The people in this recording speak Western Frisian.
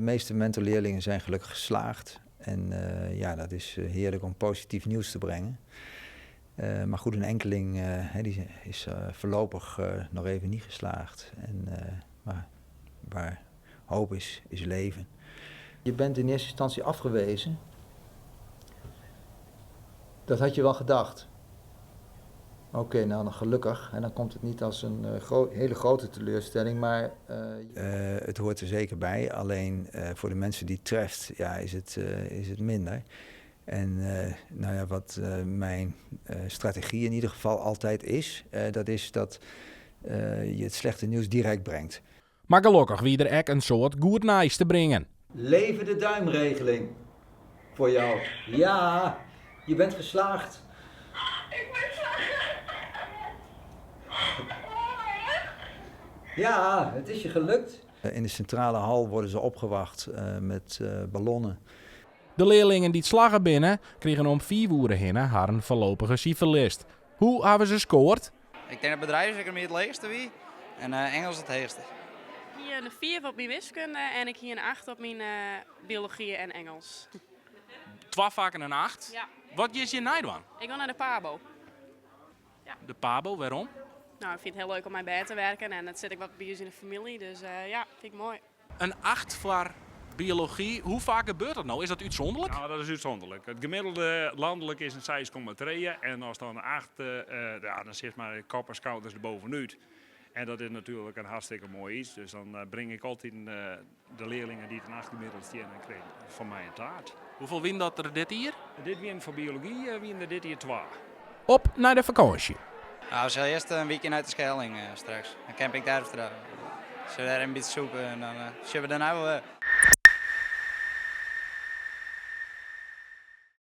meeste mentorleerlingen zijn gelukkig geslaagd. En ja, dat is heerlijk om positief nieuws te brengen. Maar goed, een enkeling die is voorlopig nog even niet geslaagd. En, maar waar hoop is, is leven. Je bent in eerste instantie afgewezen. Dat had je wel gedacht. Oké, nou dan gelukkig. En dan komt het niet als een hele grote teleurstelling, maar het hoort er zeker bij. Alleen voor de mensen die het treft, ja, is het minder. En nou ja, wat mijn strategie in ieder geval altijd is, dat is dat je het slechte nieuws direct brengt. Mar gelokkich wie der ek in soad goed nijs te bringen. Leve de duimregeling voor jou. Ja, je bent geslaagd. Ik ben geslaagd. Ja, het is je gelukt. In de centrale hal worden ze opgewacht met ballonnen. De learlingen dy't slagge binne, krigen om 5 oere hinne harren foarlopige siferlist. Hoe hawwe se skoard? Ik denk dat bedrijfseconomie it leechste wie en Ingelsk it heechste. Ik hie in 4 op myn wiskunde en ik hie in 8 op myn biology en Ingelsk. Twa fakken in 8? Ja. Wat is je neidoan? Ik gean nei de Pabo. De Pabo, wêrom? Nou, ik fyn it hiel leuk om mei bern te wurkjen en it sit ek wat by ús yn de famylje, dus ja, fyn ik moai. In 8 foar biology, hoe faak gebeurt dat no? Is dat útsûnderlik? Nou, dat is útsûnderlik. It gemiddelde lanlik is in 6,3 en as dan 8, ja, dan sit mar kop en skouders der bovenút. En dat is natuerlik in hartstikke moai yts. Dus dan bring ik altyd de learlingen dy't in 8 gemiddeld stean en krijen fan my in taart. Hoefolle wiene dat der dit jier? Dit wiene foar biology wiene der dit jier twa. Op nei de fakânsje. Nou, we sille earst in wike nei Terschelling straks. Dan camping Terpstra. Sille dêr in bytsje sûpe en dan sjogge we dêrnei wol wer.